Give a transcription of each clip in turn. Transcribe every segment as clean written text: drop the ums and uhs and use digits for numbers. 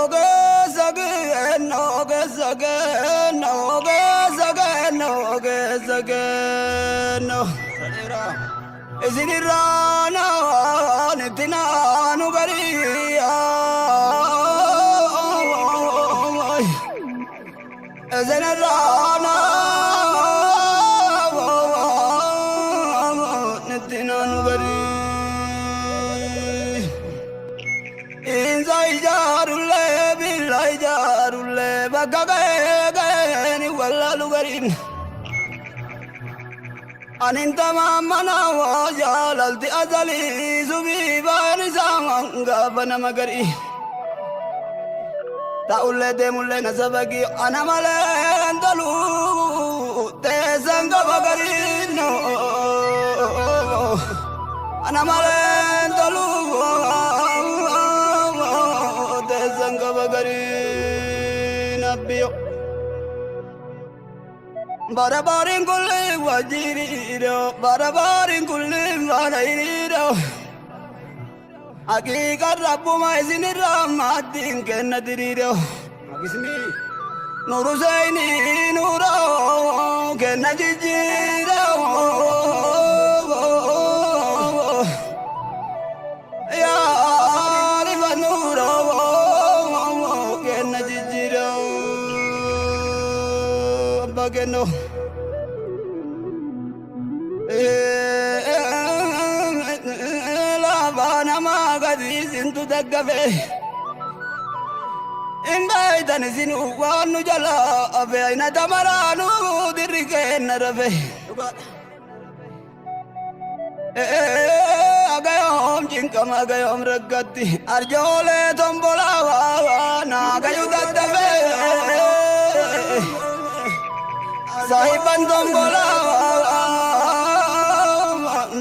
Ogeessa kenna, ogeessa kenna, ogeessa kenna, ogeessa kenna. Isinirraa naan itti naanu garii. Isinirraa naan itti naanu garii. Insa ijaarullee billa ijaarullee bakka ga'ee ga'een wallaalu gariin. Anin tamaamana waa jaalalti azalii subii baan isaa gaafa nama garii. Ta'ullee deemullee na sabaqii ana malee hin tolu teessan qaba gariin. Ana malee hin tolu teessan qaba gariin abbiyo. Barabarin kulli wajiriiro, barabarin kulli manairiiro. Haqiiqa rabbuma isinirraa maaddiin kenna diriiro. Nuru seeni nuura kenna jijjiira. Yaa rifa nuura kenna jijjiira. Abbaa kennoo. Lafa namaa gadi isintu daggafe. Hin beektan isin waan nu jala hafe aina tamaraanu dirri kenna rafe. Agayoom cinqama agayoom rakkatti arjoolee tombolaa naagayu daddafe. Saahiban tombolaa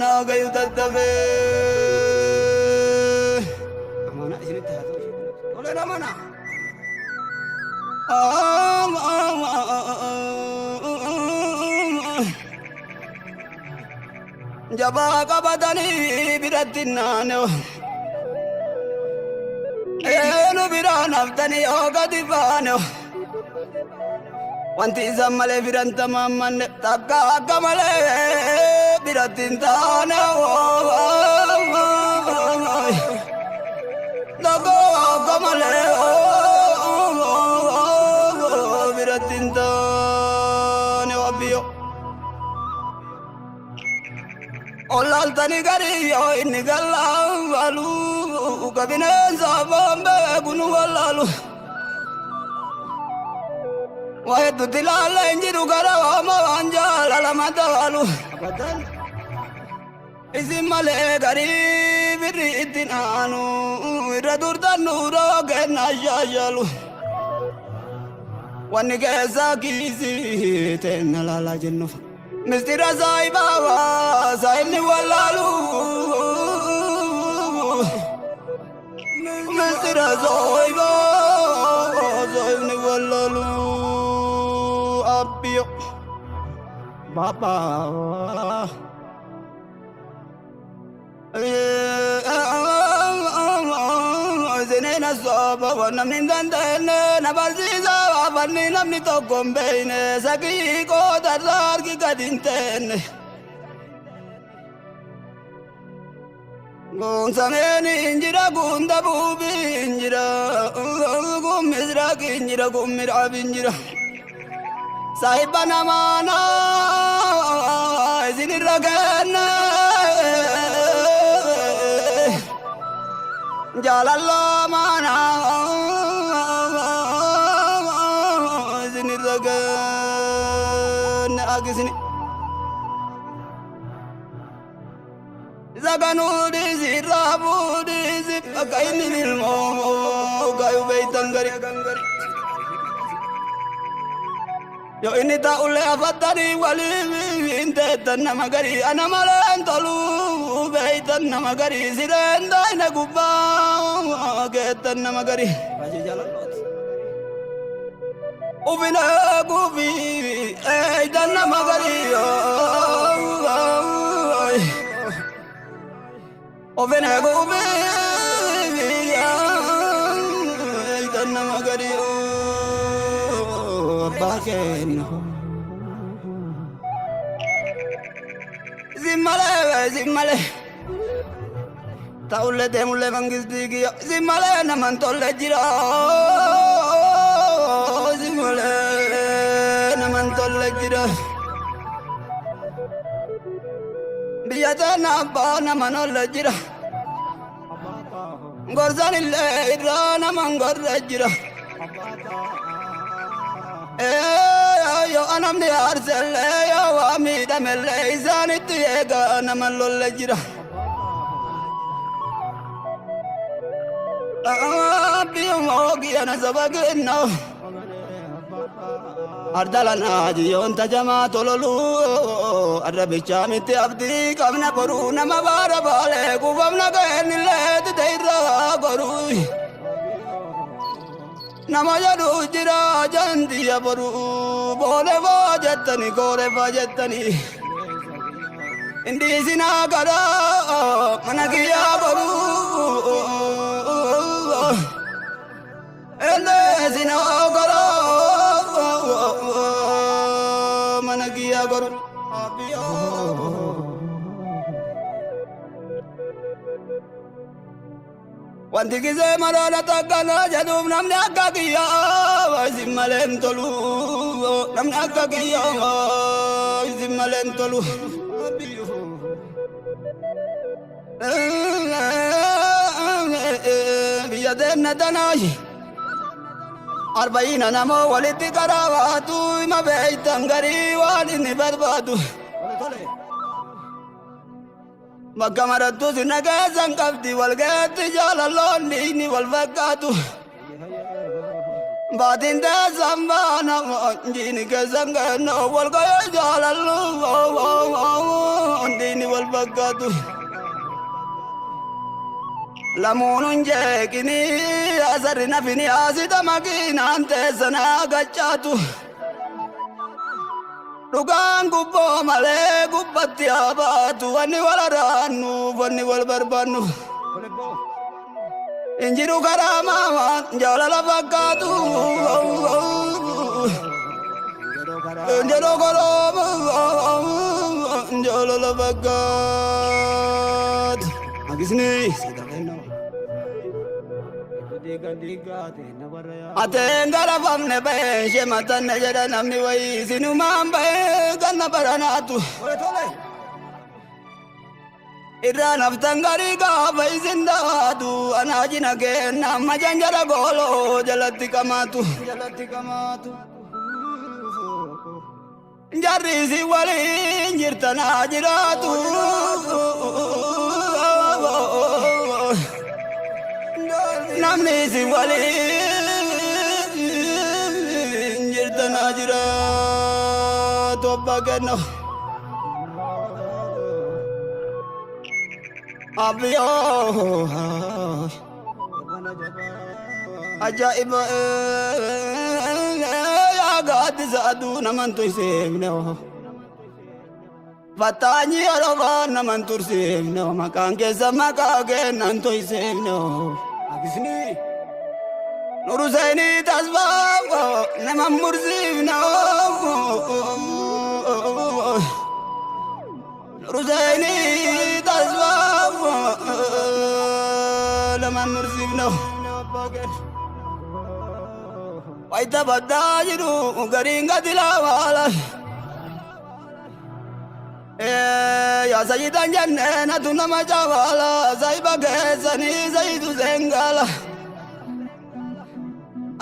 naagayu daddafe. Amana isinitti haa ta'u. Tolee amana. Jabaa qabatanii biratti naannoo. Eenu biraan haftanii yoo gadi baane. Wanti isaan malee firan tamaamanne takka akka malee biratti hin taane. Takka akka malee biratti hin taane wabbiyo. Olaaltanii garii yoo inni gallaalu ka bineensa afaan beeku nu wallaalu. Waa hedduutti ilaalla hin jiru gara waama waan jaalala madaalu. Isin malee garii birri itti naanu irra durtan nuuroo kennaa shaashalu. Wanni keessaa kiisii teenna laalaa jennuuf. Mistira saayibaa saayibni wallaalu. Mistira saayibaa saayibni wallaalu. Abbiyo. Baba. Isineen asooba namni hin dandeenye na barsiisa afanni namni tokko hin beekne sakii qoodarra harki gadi hin teenne. Guunsameen hin jira gunda buubi hin jira gun misraaq hin jira gun mir'aab hin jira. Saahiba namaana isinirra kenne. Jaalalloo maana isinirra kenne akisini. Zaganuu dhiisi raafuu dhiisi bakka inni ilmoo gayu beeytan gari. Yoo inni taa'ullee afattanii waliin teettan nama garii ana malee hin toluu beeytan nama garii sireen daayina gubbaa geettan nama garii. Ufin eeguufi eeydan nama garii. Ofin eeguu beeytan nama garii abbaa kenna. Isin malee isin malee ta'ullee deemullee mangistii kiyya isin malee naman tolle jira. Isin malee naman tolle jira. Biyya tana abbaa naman olle jira. Gorsan illee irraa naman gorre jira. Yoo namni aarsellee yoo waa miidhamellee isaanitti eegaa naman lolle jira. Biyyuma oogiyana saba kenna. Ardala jiyoon tajamaa tololuu arrabichaa miti abdii qabna boruu nama baara baalee kuufamna ga'eenillee dide irraa goruu. Nama jedhu jira jantiya boruu boole faa jettani koore faa jettani. Indiisinaa karaa mana kiyyaa boruu. Indiisinaa karaa mana kiyyaa boruu. Wanti gisee maraana takkanaa jedhuuf namni akka kiyyaa isin malee hin tolu. Namni akka kiyyaa isin malee hin tolu. Biyya teenna tanaayi arba'iina namoo walitti qaraabaatu hima beeytan garii waan inni barbaadu. Bakka marattu sirna keessan qabdi walgeetti jaalalloon dhiigni wal fakkaatu. Baatiin teessan baana jiini keessan kennoo wal ga'ee jaalalloon dhiigni wal fakkaatu. Lamuun hin jeeqini asarri nafini asita makiinaan teessanaa gachaatu. Dhugaan gubboo malee gubbatti haa baatu wanni wal araannu wanni wal barbaannu. Injiru karaa maamaan jaalala fakkaatu. Injiru karaa maamaan jaalala fakkaatu. Magisni. Ateen garafamne bahee ishee matanne jedha namni wayii sinumaan bahee ganna baranaatu. Irraa naftan garii gaafa isin daatu anaa jina kenna majanjara gooloo jalatti qamaatu. Jarri isin waliin jirtanaa jiraatu. Namni isin waliin jirtanaa jiraatu abbaa kenna. Abiyyoo. Ajaa'iba yaa gaaddisa aduu naman tursiifne Fattaanyi yeroo baan naman tursiifne maqaan keessa maqaa kennan tursiifne Agisni Nuruseenii tasfaa naman mursiifne Nuruseenii tasfaa naman mursiifne Wayita baddaa jiru gariin gadi laawaala. Yaa sayyidan jennee natu nama cabaala saayiba keessanii sayidu seengaala.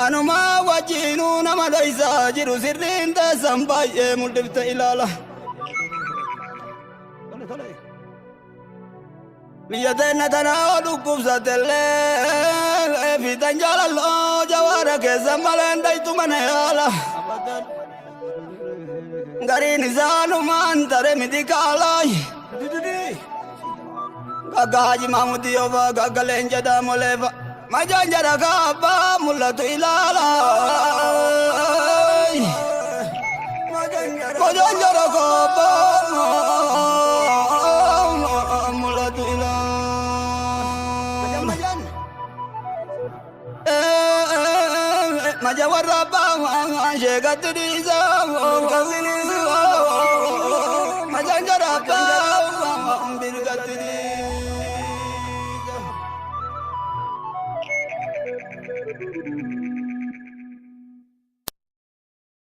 Anuma wajjinuu nama dhoysaa jiru sirriin teessan baay'ee mul'ifte ilaala. Biyya teenna tanaa dhukkubsatellee fiixan jaalalloo jawaara keessa maleen dhaytu mana yaala. Gariin isaanumaan tare miti kaalaay. Gaggaaji maamuti yofa gaggaleen jedhaa moleefa. Majaan jara kaabbaa mul'atu ilaala. Majaan jara kaabbaa mul'atu ilaala. Maja warra abbaa sheekatti dhiisa.